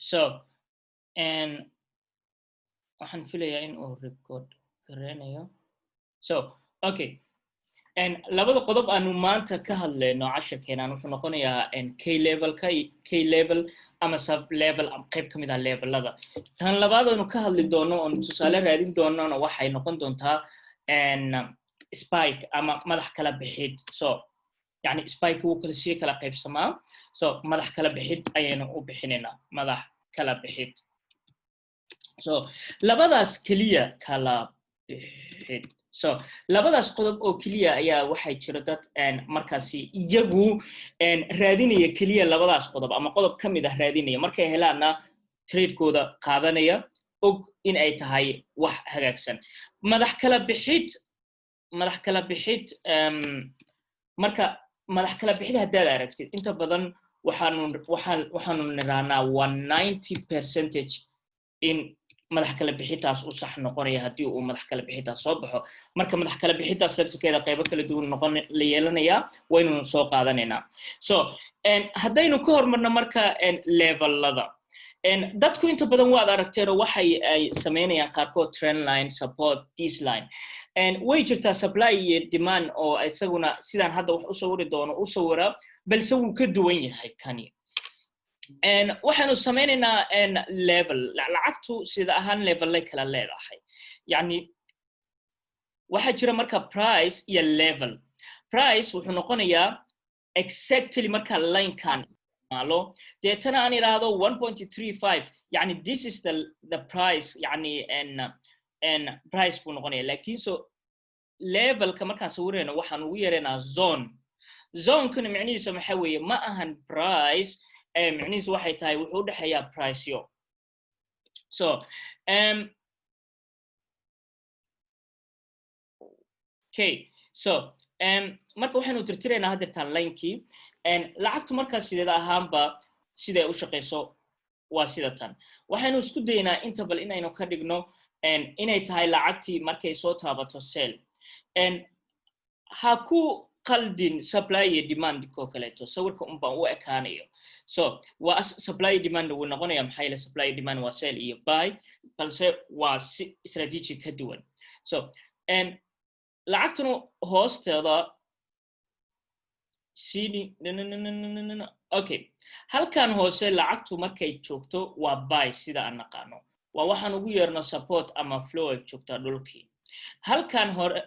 So waxaan filayaa in uu record gareynayo. So okay, labada qodob aanu maanta ka hadlayno cashirkeenan wuxuu noqonayaa key levelka, key level ama sub level, qayb ka mid ah levelada. Tan labaad aynu ka hadli doono oonu tusaale raadin doonona waxay noqon doontaa spike ama madax kala bixid. So yani spike wuu kala sii kala qaybsamaa, so madax kala bixid ayaynu u bixinaynaa, madax kala bixid. So labadaas keliya kala bixid. So labadaas qodob oo keliya ayaa waxay jiro dad markaasi iyagu raadinaya keliya labadaas qodob ama qodob ka mid ah raadinaya, markay helaanna tradekooda qaadanaya, og in ay tahay wax hagaagsan. Madax kala bixid, madax kala bixid. Marka madax kala bixid haddaad aragtid, inta badan waxaanu niraanaa waa 90% in madax kala bixitaas u sax noqonaya haddii uu madax kala bixitaas soo baxo. Marka madax kala bixitaas laftirkeeda qaybo kala duwan noqon la yeelanayaa, waynu soo qaadanaynaa. So haddaynu ka hormarno marka levelada, dadku inta badan waad aragteenoo waxay ay samaynayaan qaarkood trendline, support, this line. Way jirtaa supply iyo demand oo isaguna sidaan hadda wax u sawiri doono u sawira, balse wuu ka duwan yahay kani. Waxaanu samaynaynaa level. Lacagtu sida ahaan levelay kala leedahay. Yani waxaa jira marka price iyo level. Price wuxuu noqonayaa exactly marka linekan isticmaalo, deetana aan idhaahdo 1.35, yani this is the price, yani n price buu noqonaya. Lakin so levelka markaan sawirayno waxaan ugu yeeraynaa zone. Zonekana micnihiisa waxa weeye ma ahan price, micnihiisa waxay tahay wuxuu u dhexeeyaa priceyo. So okay, so marka waxaynu tirtiraynaa haddeertaan linekii. Lacagtu markaa sideeda ahaanba siday u shaqayso waa sida tan. Waxaynu isku daynaa inta bal inaynu ka dhigno inay tahay lacagtii markay soo taabato sell. Ha ku qaldin supply iyo demand oo kaleeto, sawirka un baan u ekaanayo. So waa supply demand wuu noqonaya, maxaa yeele supply demand waa sell iyo buy, balse waa si strategy ka duwan. So lacagtuna hoosteeda cd, okay, halkan hoose lacagtu markay joogto waa buy. Sida aan naqaano waa waxaan ugu yeerno support ama flow ay joogtaa dhulkii. Halkan hore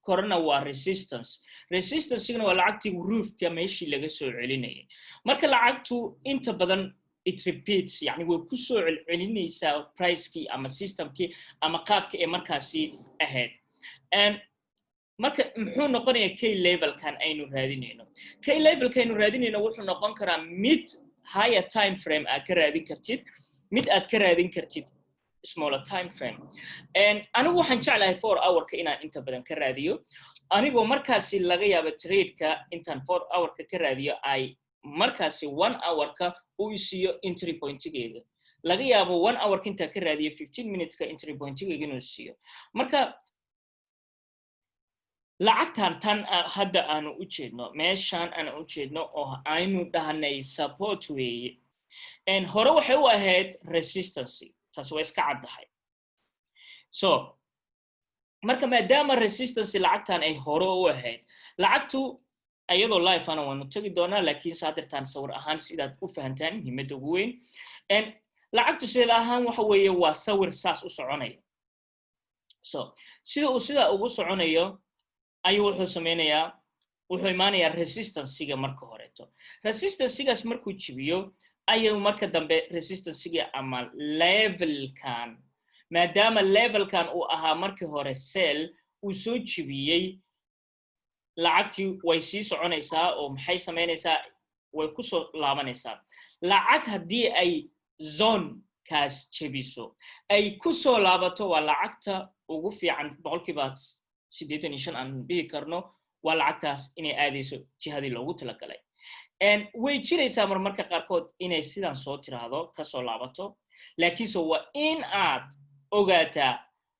korena waa resistance. Resistancegana waa lacagtii roofka meeshii laga soo celinayay. Marka lacagtu inta badan it repeats, yani way ku soo celcelinaysaa pricekii ama systemkii ama qaabkii ee markaasi ahayd. Marka muxuu noqonayaa key levelkan aynu raadinayno? Key levelka aynu raadinayno wuxuu noqon karaa mid higher time frame aad ka raadin kartid, mid aad ka raadin kartid smaller time frame. Anigu waxaan jeclahay 4 hourka inaan inta badan ka raadiyo, anigoo markaasi laga yaabo tradeka intaan 4 hourka ka raadiyo ay markaasi 1 hourka uu isiiyo entry pointigeyga, laga yaabo 1 hourka intaan ka raadiyo 15 minuteska entry pointigeyga inuu siiyo. Marka lacagtan tan hadda aanu u jeedno, meeshaan aanu u jeedno oo aynu dhahnay support weeye, hore waxay u ahayd resistancy. Taas waa iska caddahay. So marka maadaama resistancy lacagtan ay hore u ahayd, lacagtu iyadoo live ana waanu tegi doonaa, laakiin saadirtaan sawir ahaan sidaad u fahantaan muhiimadda ugu weyn. Lacagtu sideed ahaan waxa weeye waa sawir saas u soconaya. So sida uu sidaa ugu soconayo ayuu wuxuu sameynayaa, wuxuu imaanayaa resistancega. Marka horeeto resistancegaas markuu jibiyo ayuu marka dambe resistancega ama levelkan, maadaama levelkan uu ahaa markii hore sell, uu soo jibiyey, lacagtii way sii soconaysaa oo maxay samaynaysaa? Way ku soo laabanaysaa. Lacag haddii ay zonekaas jebiso ay ku soo laabato, waa lacagta ugu fiican, 85% aan dhihi karno waa lacagtaas inay aadayso jihadii loogu talagalay. Way jiraysaa marmarka qaarkood inay sidan soo tiraahdo, kasoo laabato, laakiinse waa in aad ogaataa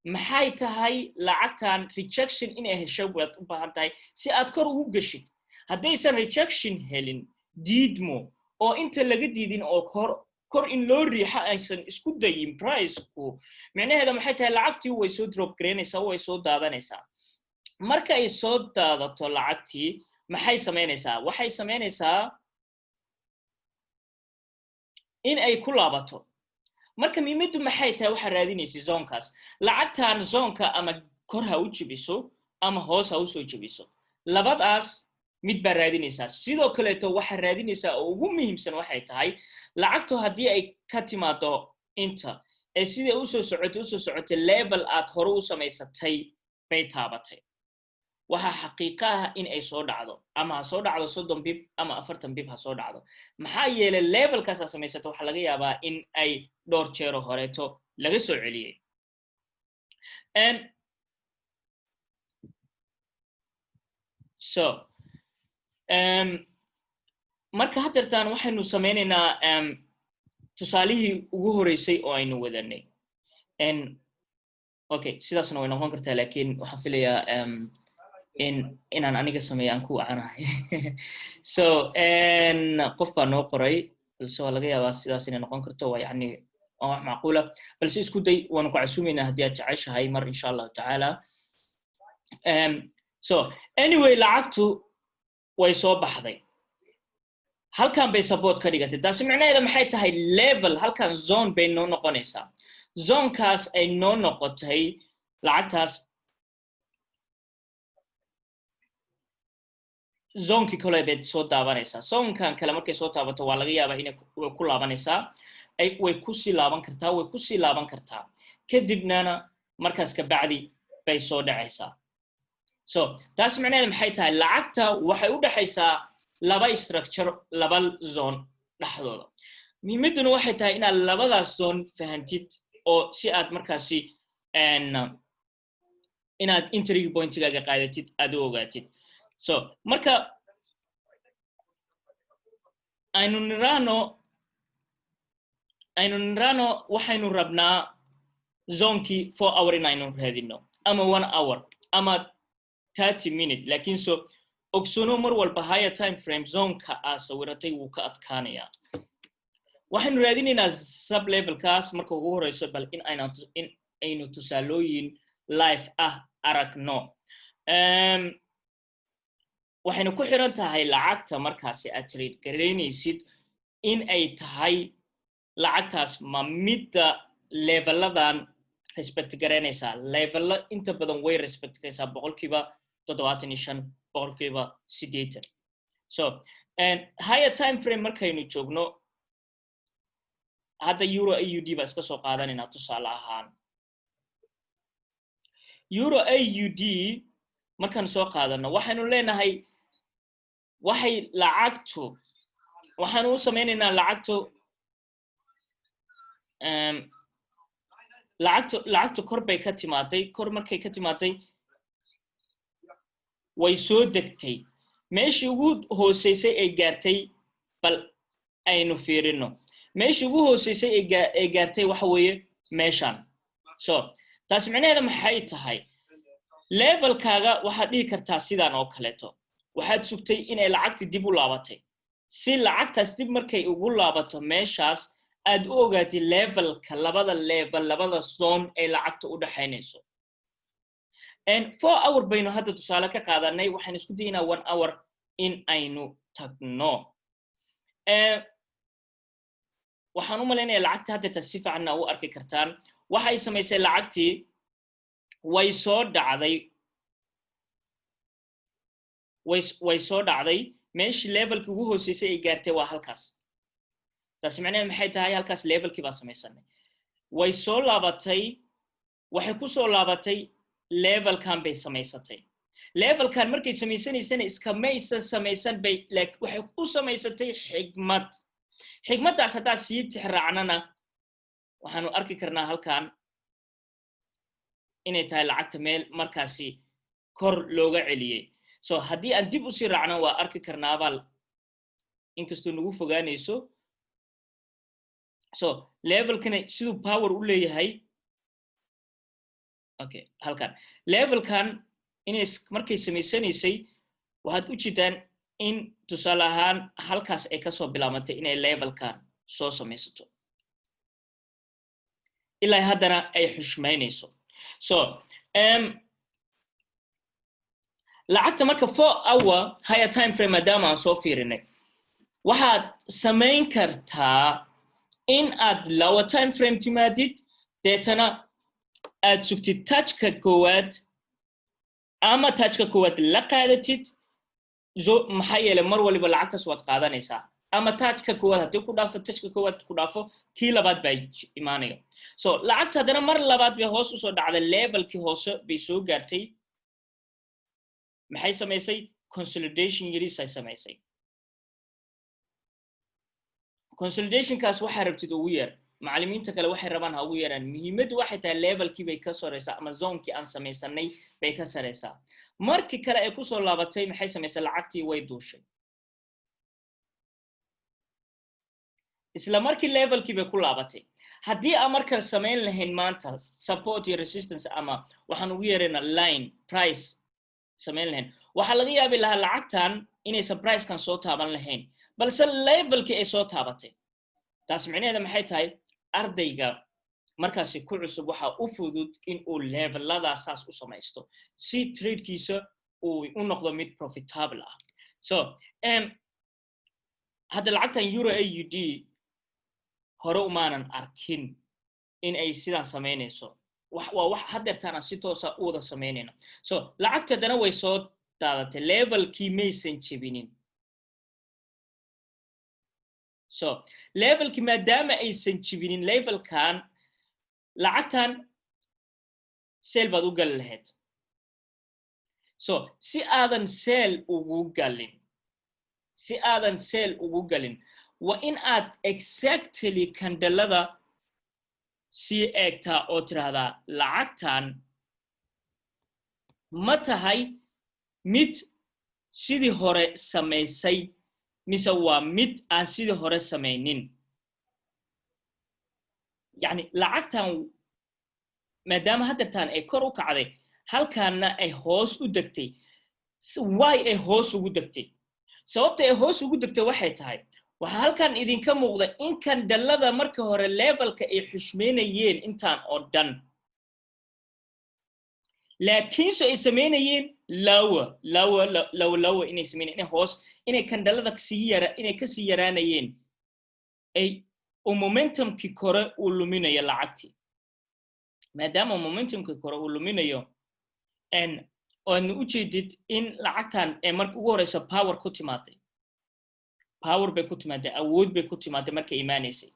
maxay tahay lacagtan rejection inay hesho waad u baahan tahay si aad kor ugu geshid. Haddaysan rejection helin, diidmo oo inta laga diidin oo kor Kor in loo riixo aysan isku dayin priceku, micnaheeda maxay tahay? Lacagtii way soo drop garaynaysaa, way soo daadanaysaa. Marka ay soo daadato lacagtii, maxay samaynaysaa? Waxay samaynaysaa in ay ku laabato. Marka muhiimaddu maxay tahay? Waxaa raadinaysay zonekaas. Lacagtan zoneka ama kor ha u jebiso ama hoos ha usoo jebiso, labadaas mid baa raadinaysaa. Sidoo kaleeto waxaa raadinaysaa oo ugu muhiimsan waxay tahay, lacagtu haddii ay ka timaado inta ee siday usoo socotay, usoo socotay, level aad hore u samaysatay bay taabatay, waxaa xaqiiqo ah in ay soo dhacdo. Ama ha soo dhacdo 30 pip ama 40 pip ha soo dhacdo. Maxaa yeelay, levelkaas aad samaysata waxaa laga yaabaa in ay dhowr jeero horeeto laga soo celiyey. So marka haddeertaan waxaynu samaynaynaa tusaalihii ugu horeysay oo aynu wadanay. Okay, sidaasna way noqon kartaa, laakiin waxaan filayaa in inaan aniga sameeyo aan ku wacanahay. So qof baa noo qoray, balse waa laga yaabaa sidaas inay noqon karto. Waa yani waa wax macquula, balse isku day. Waanu ku casuumaynaa haddii aad jeceshahay mar, insha Allahu tacaala. So anyway, lacagtu way soo baxday, halkan bay support ka dhigatay. Taasi micnaheeda maxay tahay? Level halkan zone bay noo noqonaysaa. Zonekaas ay noo noqotay lacagtaas, zonekii kale bay soo daabanaysaa. Zonekan kale markay soo taabato, waa laga yaabaa inay ku laabanaysaa. Way kusii laaban kartaa, way kusii laaban kartaa, kadibnana markaas kabacdi bay soo dhacaysaa. So taas macnaheeda maxay tahay? Lacagta waxay u dhexaysaa laba structure, laba zone dhexdooda. Muhiimadduna waxay tahay inaad labadaas zone fahantid oo si aad markaasi inaad entry pointigaaga qaadatid aad u ogaatid. So marka aynu niraano waxaynu rabnaa zonekii 4 hour in aynu raadino ama 1 hour ama 30 minute, laakiin so ogsono mar walba higher time frame zoneka aa sawiratay wuu ka adkaanayaa. Waxaynu raadinaynaa sublevelkaas marka ugu horeyso. Bal in aynu tusaalooyin live ah aragno. Waxaynu ku xiran tahay lacagta markaasi aad trade garaynaysid in ay tahay lacagtaas ma midda leveladan respect garaynaysaa. Levelo inta badan way respect garaysaa, 75%, 80%. So higher time frame markaynu joogno, hadda euro AUD baa iska soo qaadanaynaa tusaale ahaan. Euro AUD markaan soo qaadano, waxaynu leenahay waxay lacagtu, waxaanu u samaynaynaa lacagtu kor bay ka timaaday. Kor markay ka timaaday, way soo degtay. Meeshii ugu hooseysay ay gaartay, bal aynu fiirino. Meeshii ugu hooseysay ay gaartay waxa weeye meeshan. So taas micnaheeda maxay tahay? Levelkaaga waxaad dhihi kartaa sidan oo kaleeto. Waxaad sugtay inay lacagtii dib u laabatay, si lacagtaas dib markay ugu laabato meeshaas aad u ogaatid levelka, labada level, labada zone ee lacagta u dhaxaynayso. 4 hour baynu hadda tusaale ka qaadanay. Waxaan isku daynaa 1 hour in aynu tagno. Waxaan u malaynaya lacagta haddeeta si fiicanna u arki kartaan. Waxay samaysay lacagtii, way soo dhacday, way soo dhacday. Meeshii levelkii ugu hooseysay ay gaartay waa halkaas. Taasi macnaheed maxay tahay? Halkaas levelkii baa samaysanay. Way soo laabatay, waxay ku soo laabatay levelkan bay samaysatay. Levelkan markay samaysanaysana iskamaysan samaysan bay, waxay u samaysatay xigmad. Xigmaddaas haddaa sii tixraacnana, waxaanu arki karnaa halkan inay tahay lacagta meel markaasi kor looga celiyey. So haddii aan dib usii raacno, waa arki karnaabaa, inkastoo nagu fogaanayso. So levelkana siduu power u leeyahay, okay, halkan levelkan inay markay samaysanaysay, waxaad u jeedaan in tusaale ahaan halkaas ay kasoo bilaabantay inay levelkan soo samaysato. Ilaa haddana ay xushmaynayso. So lacagta marka 4 hour higher time frame maadaama aan soo fiirinay, waxaad samayn kartaa in aad lower time frame timaadid, deetana aad sugtid touchka koowaad ama touchka koowaad la qaadatid. Maxaa yeelay, mar waliba lacagtaas waad qaadanaysaa, ama touchka koowaad haddii ku dhaafo, touchka koowaad ku dhaafo, kii labaad baa imaanaya. So lacagta haddana mar labaad bay hoos usoo dhacday, levelkii hoose bay soo gaartay. Maxay samaysay? Consolidation yariisay samaysay. Consolidationkaas waxaa rabtid ugu yeer, macallimiinta kale waxay rabaan ha ugu yeeraan. Muhiimaddu waxay tahay levelkii bay ka sareysaa ama zonekii aan samaysanay bay ka sareysaa. Markii kale ay kusoo laabatay, maxay samaysay? Lacagtii way duushay. Isla markii levelkii bay ku laabatay. Haddii aan markale samayn lahayn maanta support iyo resistance ama waxaan ugu yeeraynaa line price samayn lahayn, waxaa laga yaabi lahaa lacagtan inaysan pricekan soo taaban lahayn, balse levelkii ay soo taabatay. Taas micnaheeda maxay tahay? Ardayga markaasi ku cusub waxaa u fudud in uu levelada saas u samaysto si tradekiisa uu u noqdo mid profitable ah. So hadda lacagtan euro AUD hore umaanan arkin in ay sidaan samaynayso. Waa wax haddeertaan aan si toosa u wada samaynayno. So lacagta haddana way soo daadatay, levelkii maysan jebinin. So levelkii maadaama aysan jebinin levelkan, lacagtan sell baad u gali lahayd. So si aadan sell ugu galin, si aadan sell ugu galin, waa in aad exactly candleada sii eegtaa oo tidhaahdaa, lacagtan ma tahay mid sidii hore samaysay mise waa mid aan sidii hore samaynin? Yacni lacagtan maadaama haddeertaan ay kor u kacday, halkaanna ay hoos u degtay, way ay hoos ugu degtay. Sababta ay hoos ugu degtay waxay tahay, waxaa halkan idinka muuqda in candleada marka hore levelka ay xushmaynayeen intaan oo dhan, laakiinse ay samaynayeen lower lower lower lower inay samaynayeen, inay hoos, inay candleada sii yara, inay kasii yaraanayeen, ay uu momentumkii kore uu luminayo lacagtii. Maadaama momentumkii kore uu luminayo, oadna u jeedid in lacagtan ee marka ugu horeysa power ku timaaday, power bay ku timaaday, awood bay ku timaaday. Markay imaanaysay,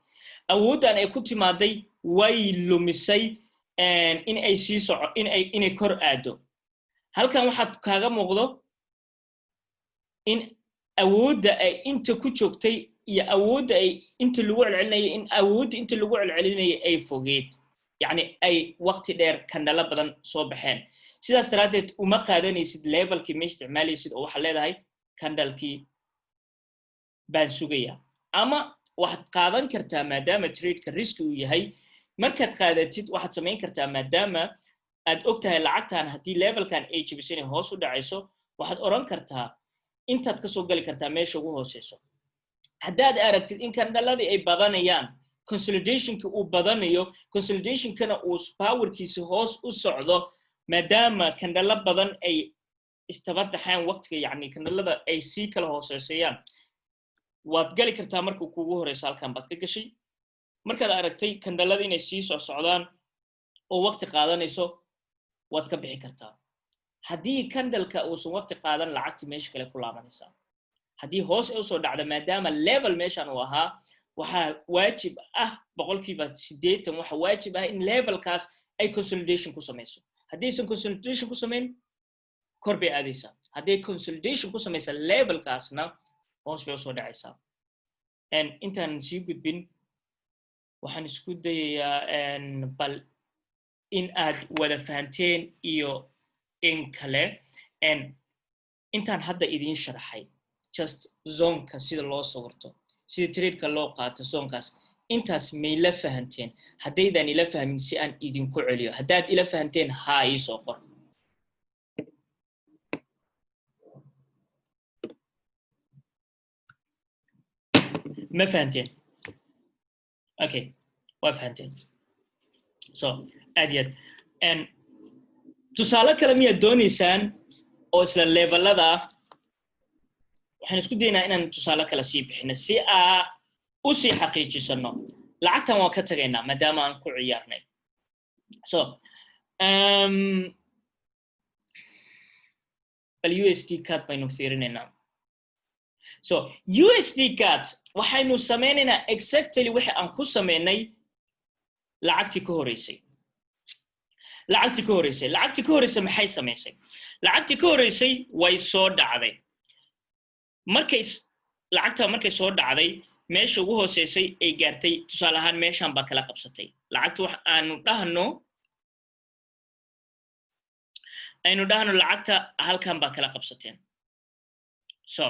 awooddan ay ku timaaday way lumisay in ay sii soco, in ay inay kor aado. Halkan waxaad kaaga muuqdo in awoodda ay inta ku joogtay iyo awoodda ay inta lagu celcelinayay, in awoodda inta lagu celcelinayay ay fogeed, yacni ay waqti dheer candleo badan soo baxeen. Sidaas daraaddeed uma qaadanaysid levelkii, ma isticmaalaysid, oo waxaad leedahay candlekii baan sugaya. Ama waxaad qaadan kartaa, maadaama tradeka riski uu yahay, markaad qaadatid waxaad samayn kartaa, maadaama aad og tahay lacagtan haddii levelkan ay jebiso inay hoos u dhacayso, waxaad odhan kartaa intaad kasoo gali kartaa meesha ugu hooseyso. Haddaad aragtid in candleadii ay badanayaan, consolidationka uu badanayo, consolidationkana uu powerkiisa hoos u socdo, maadaama candleo badan ay istabadaxaan waqtiga, yacni candleada ay sii kala hooseysayaan, waad gali kartaa. Marka kuugu horeyso halkan baad ka gashay. Markaad aragtay candleada inay sii soo socdaan oo waqti qaadanayso, waad ka bixi kartaa. Haddii candleka uusan waqti qaadan, lacagti meesha kale ku laabanaysaa. Haddii hoos ay usoo dhacda, maadaama level meeshan uu ahaa, waxaa waajib ah, 80% waxaa waajib ah in levelkaas ay consolidation ku samayso. Haddaysan consolidation ku samayn, kor bay aadaysaa. Hadday consolidation ku samaysa levelkaasna, hoos bay usoo dhacaysaa. Intaanan sii gudbin, waxaan isku dayayaa bal in aad wada fahanteen iyo in kale intaan hadda idiin sharaxay, just zoneka sida loo sawirto, sida tradeka loo qaato zonekaas. Intaas may la fahanteen? Haddaydan ila fahmin, si aan idinku celiyo. Haddaad ila fahanteen, haa iisoo qor. Ma fahanteen? Okay, waa fahanteen. So aad iyo aad, tusaale kale miyaad doonaysaan oo isla levelada? Waxaan isku daynaa inaan tusaale kale sii bixino si aa usii xaqiijisano. Lacagtan waan ka tagaynaa maadaama aan ku ciyaarnay. So bal USD CAD baynu fiirinaynaa. So USD CAD waxaynu samaynaynaa exactly wixii aan ku samaynay lacagtii ka horeysay. Lacagtii ka horeysay maxay samaysay? Lacagtii ka horeysay way soo dhacday. Markay lacagta markay soo dhacday, meesha ugu hooseysay ay gaartay, tusaale ahaan, meeshan baa kala qabsatay lacagta. Wax aanu dhahno lacagta halkan baa kala qabsateen. So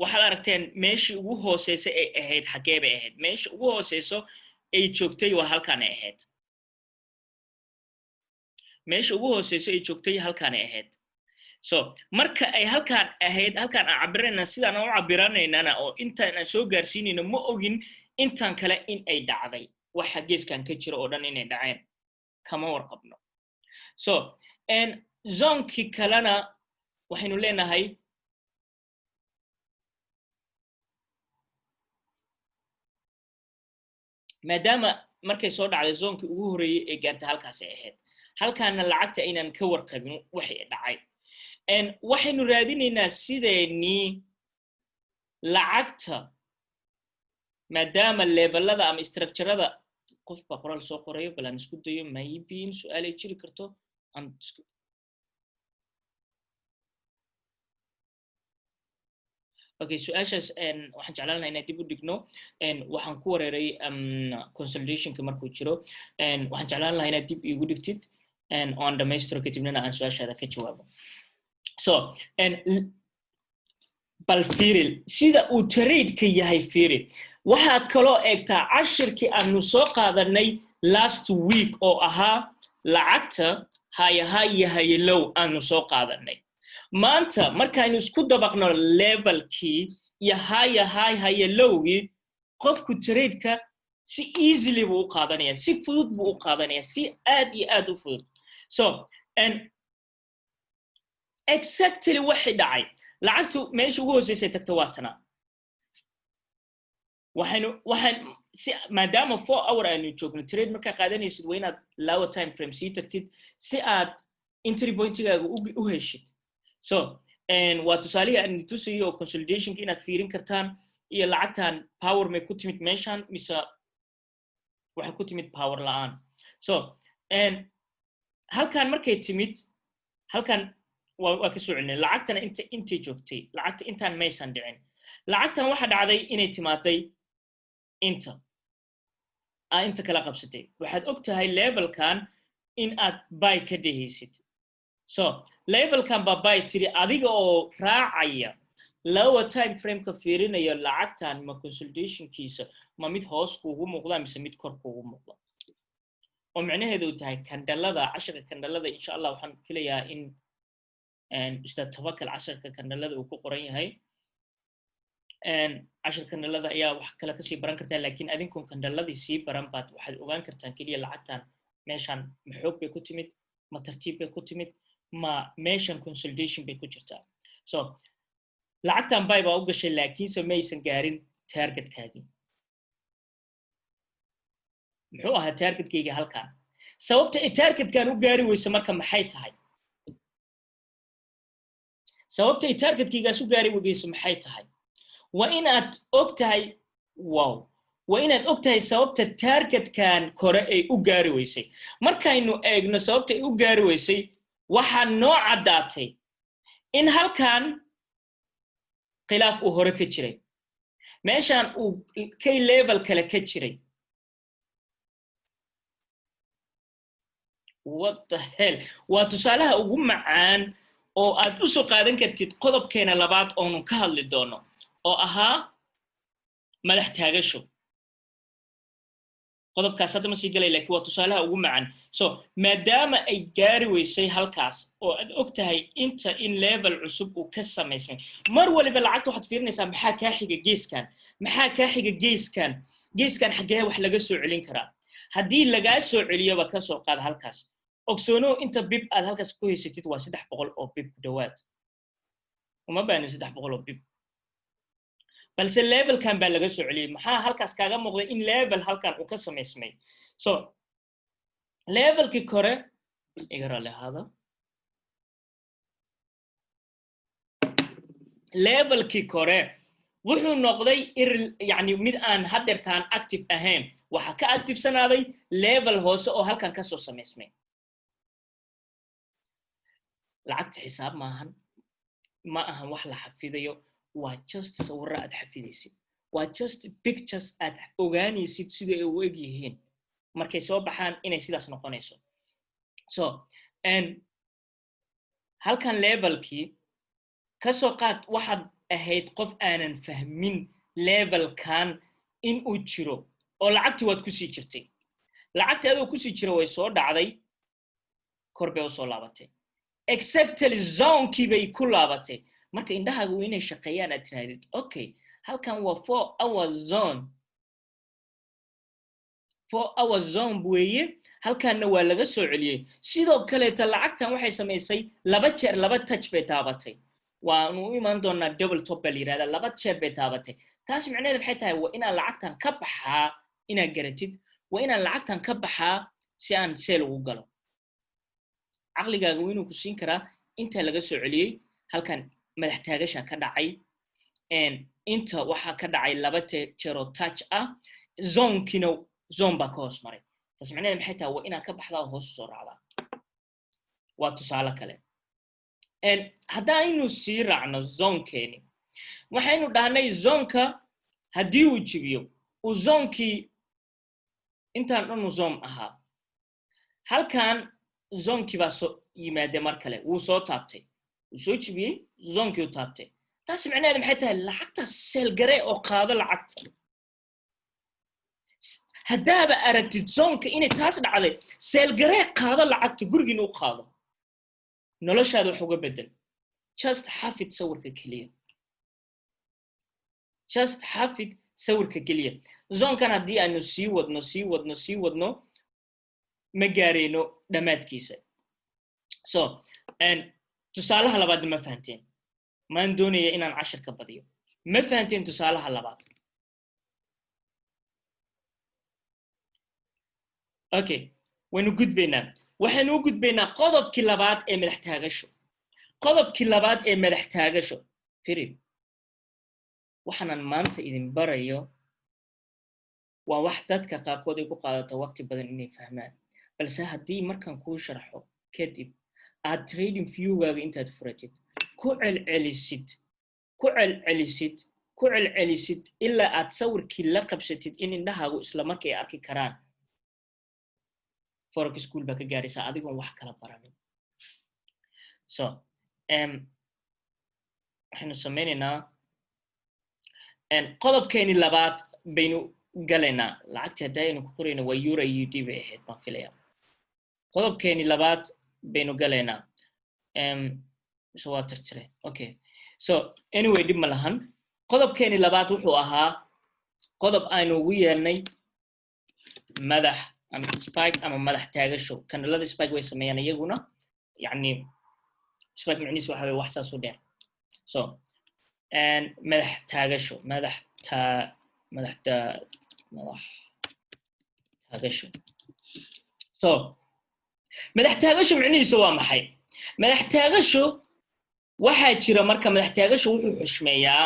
waxaad aragteen meeshii ugu hooseysay ay ahayd. Xaggee bay ahayd meesha ugu hooseyso ay joogtay? Waa halkaan ay ahayd. Meesha ugu hooseyso ay joogtay halkaanay ahayd. So marka ay halkaan ahayd, halkaan aan cabiranayna, sidaan aan u cabiranaynana oo intaan aan soo gaarsiinayno, ma ogin intaan kale in ay dhacday. Waxa geeskan ka jira oo dhan inay dhaceen kama warqabno. So zonekii kalena waxaynu leenahay, maadaama markay soo dhacday zonekii ugu horreeyey ee gaartay halkaas ay ahayd, halkaana lacagta aynan ka warqabin waxay dhacay, waxaynu raadinaynaa sideennii lacagta, maadaama levelada ama structurada. Qof baa qoraal soo qorayo, bal aan isku dayo, maybe in su-aal ay jiri karto aan isku. Okay, su-aashaas waxaan jeclaan lahaa inaan dib u dhigno. Waxaan ku wareeray consolidationka markuu jiro. Waxaan jeclaan lahaa inaad dib iigu dhigtid oo aan dhamaystiro, kadibnana aan su-aashaada ka jawaabo. So bal fiiri sida uu tradeka yahay. Fiiri, waxaad kaloo eegtaa cashirkii aanu soo qaadanay last week oo ahaa lacagta higher high iyo higher low aanu soo qaadanay. Maanta markaynu isku dabaqno levelkii iyo higher high, higher lowgii, qofku tradeka si easily buu u qaadanaya, si fudud buu u qaadanaya, si aad iyo aad u fudud. So and exactly waxay dhacay, lacagtu meesha ugu hooseysay tagta waa tana. Waxaynu waxaan si maadaama 4 hour aanu joogno, trade markaa qaadanaysid waa inaad lower time frame sii tagtid si aad entry pointigaaga u heshid. So waa tusaalihii aan tusayo oo consolidationka inaad fiirin kartaan iyo lacagtan power may ku timid meeshan mise waxay ku timid power la'aan. So halkan markay timid, halkan waa ka soo celinay lacagtana. Inta intay joogtay lacagta intaan maysan dhicin. Lacagtan waxa dhacday inay timaaday inta aa inta kala qabsatay. Waxaad og tahay levelkan in aad buy ka dhehaysid. So levelkan baa buy tiri, adiga oo raacaya lower time frameka, fiirinaya lacagtan ma consolidationkiisa ma mid hoos kuugu muuqda mise mid kor kuugu muuqda, oo micnaheedu tahay candleada, cashirka candleada. Insha Allah waxaan filayaa in Ustaad Tabakal cashirka candleada uu ku qoran yahay. Cashir candleada ayaa wax kale kasii baran kartaa, laakiin adinkoon candleadii sii baran baad waxaad ogaan kartaan keliya lacagtan meeshan ma xoog bay ku timid, ma tartiib bay ku timid, ma meeshan consolidation bay ku jirtaa. So lacagtan buy baa u gashay, laakiinse maysan gaarin targetkaagii. Muxuu ahaa targetkayga? Halkan. Sababta ay targetkan u gaari weyse marka maxay tahay? Sababta ay targetkaygaas u gaari weyse maxay tahay? Waa inaad og tahay. Wow, waa inaad og tahay sababta targetkan kore ay u gaari weysay. Markaynu eegno sababta ay u gaari weysay, waxaa noo caddaatay in halkan khilaaf uu hore ka jiray, meeshan uu key level kale ka jiray. What the hell! Waa tusaalaha ugu macaan oo aad u soo qaadan kartid qodobkeena labaad oonu ka hadli doono oo ahaa madax taagasho. Qodobkaas hadda ma sii galay, lakin waa tusaalaha ugu macan. So maadaama ay gaari weysay halkaas oo aad og tahay inta in level cusub uu ka samaysmay, mar waliba lacagta waxaad fiirinaysaa maxaa kaa xiga geeskan, maxaa kaa xiga geeskan, geeskan xaggee wax laga soo celin karaa. Haddii lagaa soo celiyoba, ka soo qaad halkaas, ogsoonow inta pip aad halkaas ku haysatid waa 300 oo pip ku dhowaad. Uma baahnin 300 oo pip, balse levelkan baa laga soo celiyey. Maxaa halkaas kaaga muuqday? In level halkan uu ka samaysmay. So levelkii kore, iga raalli ahaada, levelkii kore wuxuu noqday ir, yani mid aan haddeertaan active ahayn. Waxaa ka activesanaaday level hoose oo halkan kasoo samaysmay. Lacagta xisaab maahan, ma ahan wax la xafidayo. Waa just sawirro aad xafidaysid, waa just pictures aad ogaanaysid sida ay u eg yihiin markay soo baxaan, inay sidaas noqonayso. So halkan levelkii ka soo qaad, waxaad ahayd qof aanan fahmin levelkan in uu jiro, oo lacagtii waad kusii jirtay. Lacagtii adoo kusii jira way soo dhacday, kor bay usoo laabatay, exactly zonekii bay ku laabatay. Marka indhahaaga waa inay shaqeeyaan, aad tirahdid, "Okay, halkan waa 4 hour zone, 4 hour zone weeye." Halkanna waa laga soo celiyey. Sidoo kaleeta lacagtan waxay samaysay laba jeer, laba touch bay taabatay. Waanu u imaan doonaa, double top baa la yirahdaa. Laba jeer bay taabatay. Taas micnaheedu maxay tahay? Waa inaan lacagtan ka baxaa, inaad garatid waa inaan lacagtan ka baxaa si aan sell ugu galo. Caqligaaga waa inuu ku siin karaa inta laga soo celiyey. Halkan madax taagasha ka dhacay, inta waxaa ka dhacay laba jeeroo touch ah, zonekiina zone baa ka hoos maray. Taas micnaheedu maxay tahay? Waa inaan ka baxdaa oo hoos soo raacdaa. Waa tusaale kale. Haddaynu sii raacno zonekeeni, waxaynu dhahnay zoneka haddii uu jibiyo, uu zonekii intaan dhanu zone ahaa, halkan zonekii baa soo yimaade. Mar kale wuu soo taabtay, wuu soo jibiyey, zonekii u taabtay. Taas micnaheedu maxay tahay? Lacagta sell garee oo qaado lacagta. Haddaaba aragtid zoneka inay taas dhacday, sell garee, qaado lacagta, gurigiina u qaado, noloshaada wax uga bedel. Just xafid sawirka keliya, just xafid sawirka keliya. Zonekan haddii aanu sii wadno, sii wadno, sii wadno, ma gaarayno dhammaadkiisa. So tusaalaha labaad ma fahanteen? Maan doonaya inaan cashirka badiyo. Ma fahanteen tusaalaha labaad? Okay, waynu gudbaynaa. Waxaynu u gudbaynaa qodobkii labaad ee madax taagasho. Qodobkii labaad ee madax taagasho, firib, waxaanan maanta idin barayo waa wax dadka qaarkood ay ku qaadato waqti badan inay fahmaan, balse haddii markaan kuu sharxo kadib aad trading viewgaaga intaad furatid ku celcelisid, ku celcelisid, ku celcelisid ilaa aad sawirkii la qabsatid, in indhahaagu isla markay arki karaan, forex school baa ka gaaraysaa adigoon wax kala baranin. So waxaynu samaynaynaa, qodobkeeni labaad baynu galaynaa. Lacagtii hadda aynu ku qorayno waa euro AUD bay ahayd, baan filaya. Qodobkeeni labaad baynu galaynaa, mise waa tirtire? Okay, so anyway, dhib ma lahan. Qodobkeeni labaad wuxuu ahaa qodob aynu ugu yeelnay madax ama spike ama madax taagasho. Candleada spike way sameeyaan iyaguna. Yani spike micnihiisu waxa weye wax saas u dheer. So madax taagasho, madax ta madax ta madax taagasho. So madax taagasho micnihiisu waa maxay? Madax taagasho waxaa jira, marka madax taagasho wuxuu xushmeeyaa,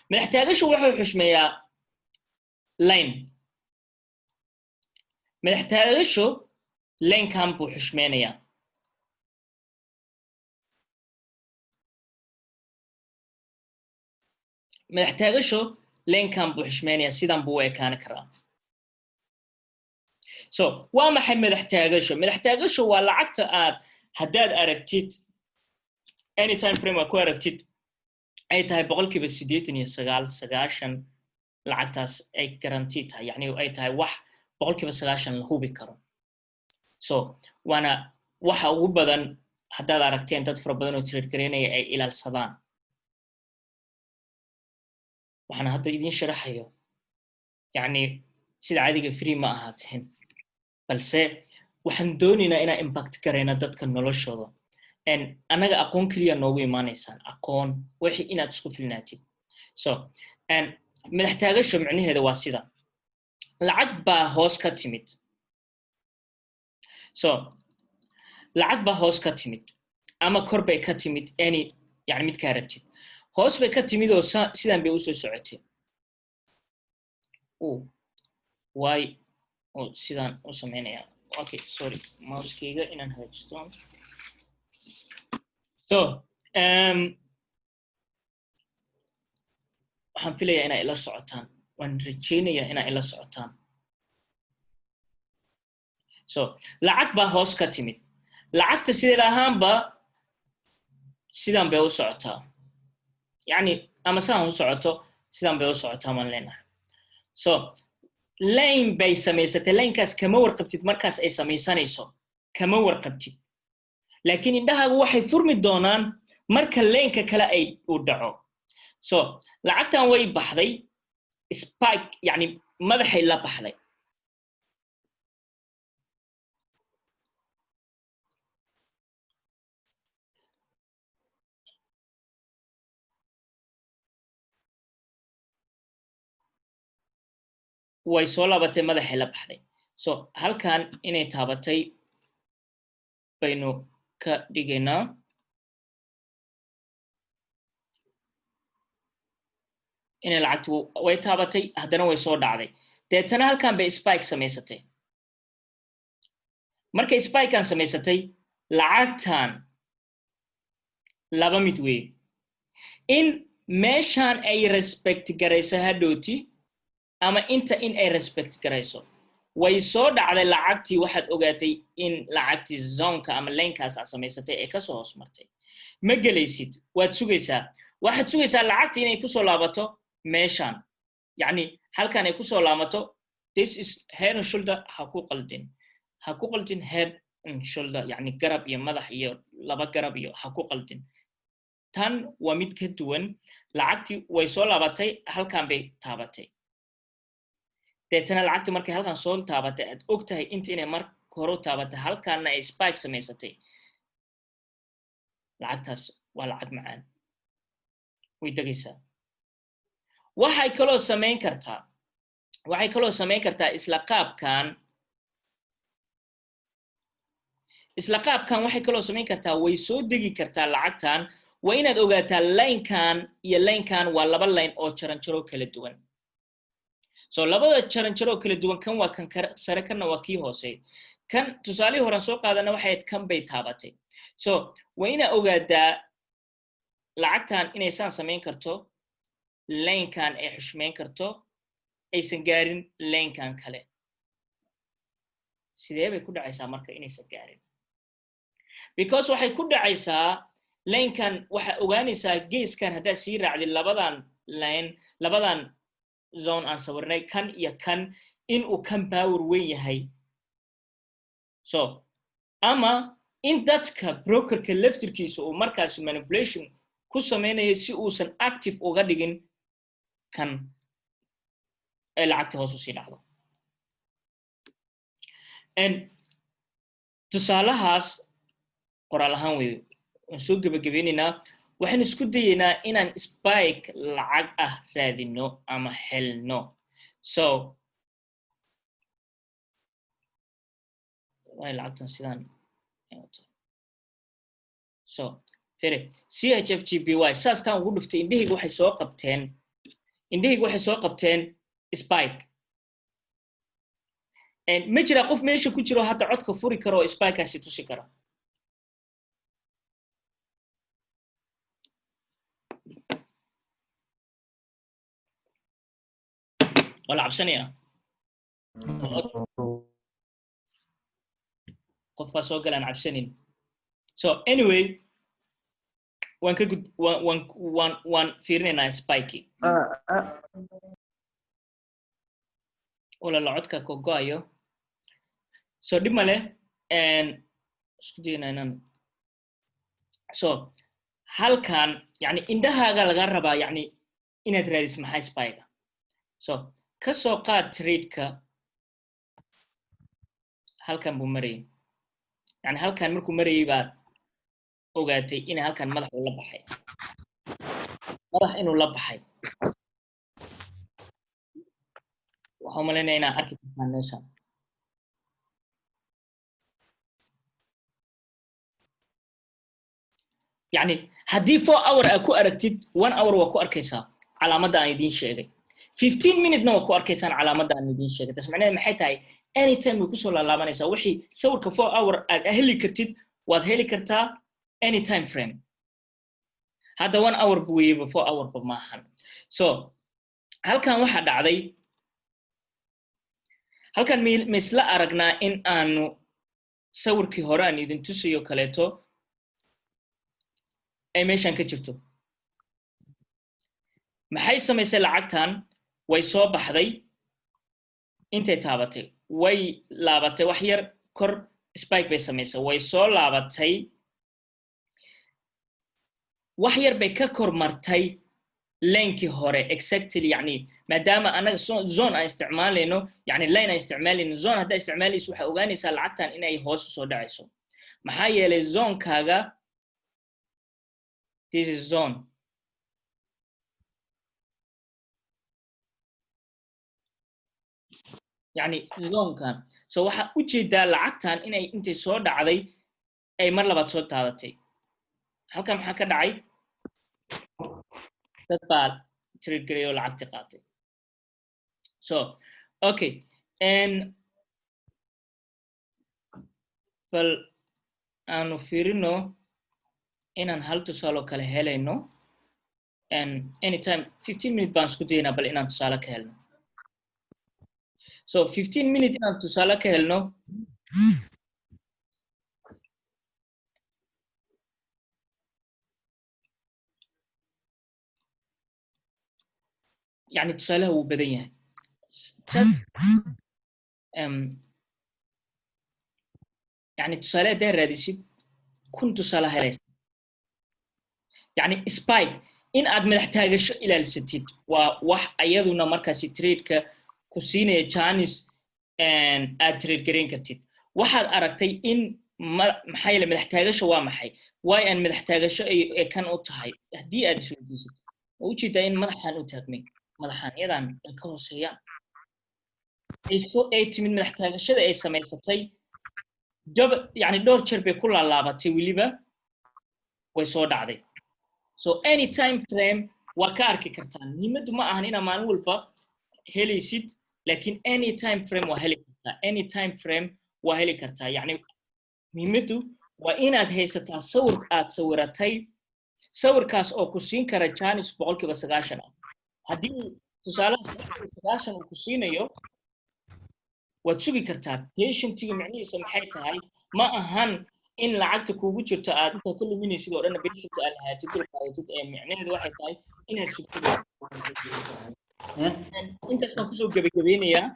madax taagasho wuxuu xushmeeyaa line. Madax taagasho linekan buu xushmeynayaa. Madax taagasho linekan buu xushmeynayaa, sidan buu u ekaani karaa. So waa maxay madax taagasho? Madax taagasho waa lacagta aad haddaad aragtid any time frame aad ku aragtid ay tahay 89%, 90 lacagtaas ay guarantee tahay, yani ay tahay wax 90% la hubi karo. So waana waxa ugu badan haddaad aragteen dad fara badan oo trade gareynaya ay ilaalsadaan. Waxaan hadda idiin sharaxayo, yani sida caadiga, free ma ahaateen. Balse waxaan doonaynaa inaan impact garayna dadka noloshooda. Annaga aqoon keliya noogu imaanaysaan, aqoon wixii inaad isku filnaatid. So madax taagasho micnaheeda waa sida: lacag baa hoos ka timid. So lacag baa hoos ka timid ama kor bay ka timid, any, yani midkaa rabtid. Hoos bay ka timid oo sidaan bay usoo socotay, way oo sidaan u samaynaya. Okay, sorry, mousekeyga inaan hagaajisto. So waxaan filayaa inaa ila socotaan, waan rajaynayaa inaa ila socotaan. So lacag baa hoos ka timid. Lacagta sideed ahaanba sidaan bay u socotaa, yacni ama sidaan u socoto, sidaan bay u socotaa maan leenahay. So line bay samaysatay. Linekaas kama warqabtid markaas ay samaysanayso, kama warqabtid, laakiin indhahaagu waxay furmi doonaan marka lineka kale ay uu dhaco. So lacagtan way baxday, spike, yani madaxay la baxday. Way soo laabatay, madaxay la baxday. So halkan inay taabatay baynu ka dhigaynaa. Inay lacagtu way taabatay, haddana way soo dhacday. Deetana halkan bay spike samaysatay. Markay spikean samaysatay, lacagtan laba mid wey: in meeshan ay respect garayso hadhowti ama inta in ay respect garayso. Way soo dhacday lacagtii. Waxaad ogaatay in lacagtii zoneka ama linekaas aad samaysatay ee kasoo hoos martay. Ma gelaysid, waad sugaysaa. Waxaad sugaysaa lacagtii inay kusoo laabato meeshan, yacni halkan ay kusoo laabato. This is head and shoulder. Ha ku qaldin, ha ku qaldin head and shoulder, yacni garab iyo madax iyo laba garab iyo ha ku qaldin. Tan waa mid ka duwan. Lacagtii way soo laabatay, halkan bay taabatay. Deetana lacagtii markay halkan soo taabatay, aad og tahay inta inay marka hore u taabatay, halkanna ay spike samaysatay, lacagtaas waa lacag macaan, way degaysaa. Waxay kaloo samayn kartaa, waxay kaloo samayn kartaa isla qaabkan. Isla qaabkan waxay kaloo samayn kartaa, way soo degi kartaa lacagtan. Waa inaad ogaataa linekan iyo linekan waa laba line oo jaranjaro kala duwan. So labada jaranjaro kala duwan, kan waa kan sare, kanna waa kii hoose. Kan tusaalihii horan soo qaadana waxay ahayd kan bay taabatay. So waa inaa ogaadaa lacagtan inay saan samayn karto, linekan ay xushmayn karto, aysan gaarin linekan kale. Sidee bay ku dhacaysaa marka inaysan gaarin? Because waxay ku dhacaysaa linekan, waxaa ogaanaysaa geeskan haddaad sii raacdid labadan line, labadan zone aan sawirnay, kan iyo kan, in uu kan power weyn yahay. So ama in dadka brokerka laftirkiisa uu markaas manipulation ku samaynayo si uusan active uga dhigin kan ay lacagta hoos usii dhacdo. Tusaalahaas qoraal ahaan wey. Waan soo gebagabeynaynaa. Waxaan isku dayeynaa inaan spike lacag ah raadino ama helno. So way lacagtan sidaan. So fere CHFJPY saastaan ugu dhuftay, indhahayga waxay soo qabteen, indhahayga waxay soo qabteen spike. Ma jira qof meesha ku jiro hadda codka furi karo oo spikekaasi tusi kara? Waa la cabsanaya. Qof baa soo galaan, cabsanin. So anyway, waan ka gud waan waan waan waan fiirinaynaa spike. Walaala, codka kogo-ayo. So dhib male, isku daynaa inaan. So halkan, yani indhahaaga laga rabaa, yani inaad raadiso maxay spike. So ka soo qaad tradeka Halkan buu marayay. Yani halkan markuu marayay baad ogaatay in halkan madax uu la baxay, madax inuu la baxay. Waxaan umalaynaya inaa arki kartaan meeshan. Yani haddii 4 hour aad ku aragtid, 1 hour waa ku arkaysaa calaamadda aan idiin sheegay, 15 minutena waa ku arkaysaan calaamadda aan idiin sheegay. Tas macnaheed maxay tahay? Anytime way kusoo laalaabanaysaa. Wixii sawirka 4 hour aad heli kartid, waad heli kartaa any time frame. Hadda 1 hour bu weyeba, 4 hour ba maahan. So halkan waxaa dhacday, halkan ma isla aragnaa in aanu sawirkii hore aan idin tusayo kaleeto ay meeshan ka jirto? Maxay samaysay lacagtan? Way soo baxday, intay taabatay, way laabatay wax yar kor, spike bay samaysay. Way soo laabatay, wax yar bay ka kor martay linekii hore exactly. Yani maadaama anaga zone aan isticmaalayno, yani line aan isticmaalayno, zone haddaa isticmaalayso, waxaa ogaanaysaa lacagtan inay hoos soo dhacayso. Maxaa yeelay zonekaaga, this is zone. Yani zonekan. So waxaa u jeedaa lacagtan inay intay soo dhacday ay mar labaad soo taadatay. Halkan maxaa ka dhacay? Dad baa trade gelay oo lacagti qaatay. So okay, and bal aanu fiirino inaan hal tusaalo kale helayno. And anytime 15 minute baan isku daynaa bal inaan tusaale ka helno. So 15 minute inaan tusaale ka helno. Yani tusaalaha wuu badan yahay. Just yani tusaale haddaa raadisid, 1000 tusaale helaysa. Yani spike in aad madax taagasho ilaalisatid waa wax ayaduna markaasi tradeka ku siinaya chance aad trade garayn kartid. Waxaad aragtay in, maxaa yeele madax taagasho waa maxay? Waay aan madax taagasho ay kan u tahay haddii aad isweydiisid, waa ujeedaa in madaxan u taagmay, madaxan yadan ay ka hooseeyaan, ay timid madax taagashada ay samaysatay jab. Yani dhowr jeer bay ku laalaabatay, weliba way soo dhacday. So any time frame waa ka arki kartaa. Muhiimaddu ma ahan inaa maalin walba helaysid, laakiin any time frame waa heli kartaa, any time frame waa heli kartaa. Yani muhiimaddu waa inaad haysataa sawir aad sawiratay, sawirkaas oo ku siin kara chance 90% ah. Haddii tusaalaha 90% uu ku siinayo, waad sugi kartaa. Patientiga micnihiisa maxay tahay? Ma ahan in lacagta kuugu jirto aad intaa ka luminaysid oo dhanna patient aad lahaatid, dul qaadatid, ee micnaheedu waxay tahay inaad sugtid. Intaas baan kusoo gebagabeynayaa.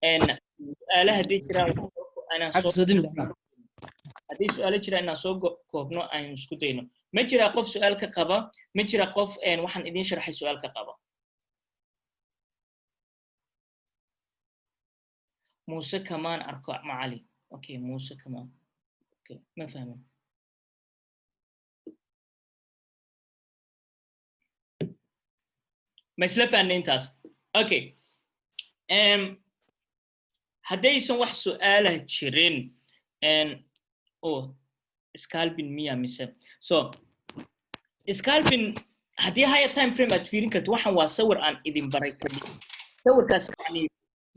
Su-aalaha hadday jiraan inaan soo, hadday su-aalo jiraan inaan soo koobno aynu isku dayno. Ma jiraa qof su-aal ka qaba? Ma jira qof waxaan idiin sharxay su-aal ka qaba? Muuse kamaan arko macali. Okay, Muuse kamaan. Okay, ma fahmin. Ma isla fahnay intaas? Okay, haddaysan wax su-aalah jirin, oh, scalping miya mise? So scalping haddii higher time frame aad fiirin karto, waxan waa sawir aan idin baray. Sawirkaas, yani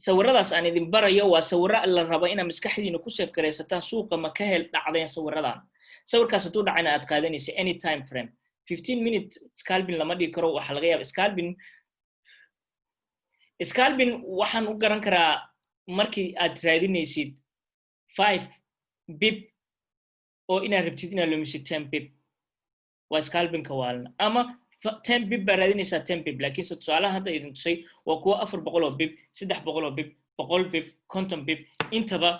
sawiradaas aan idin barayo, waa sawiro la rabo inaad maskaxdiina ku save garaysataan. Suuqa ma ka hel dhacdeen sawiradan? Sawirkaas hadduu dhacayna aad qaadanaysa any time frame. 15 minute scalping lama dhigi karo. Waxaa laga yaaba scalping waxaan u garan karaa markii aad raadinaysid 5 pip oo inaad rabtid inaad lumisid 10 pip, waa scalpingka waalna. Ama 10 pip baa raadinaysaa, 10 pip. Laakiinse tusaalaha hadda idin tusay waa kuwa 400 oo pip, 300 oo pip, 100 pip, 50 pip intaba.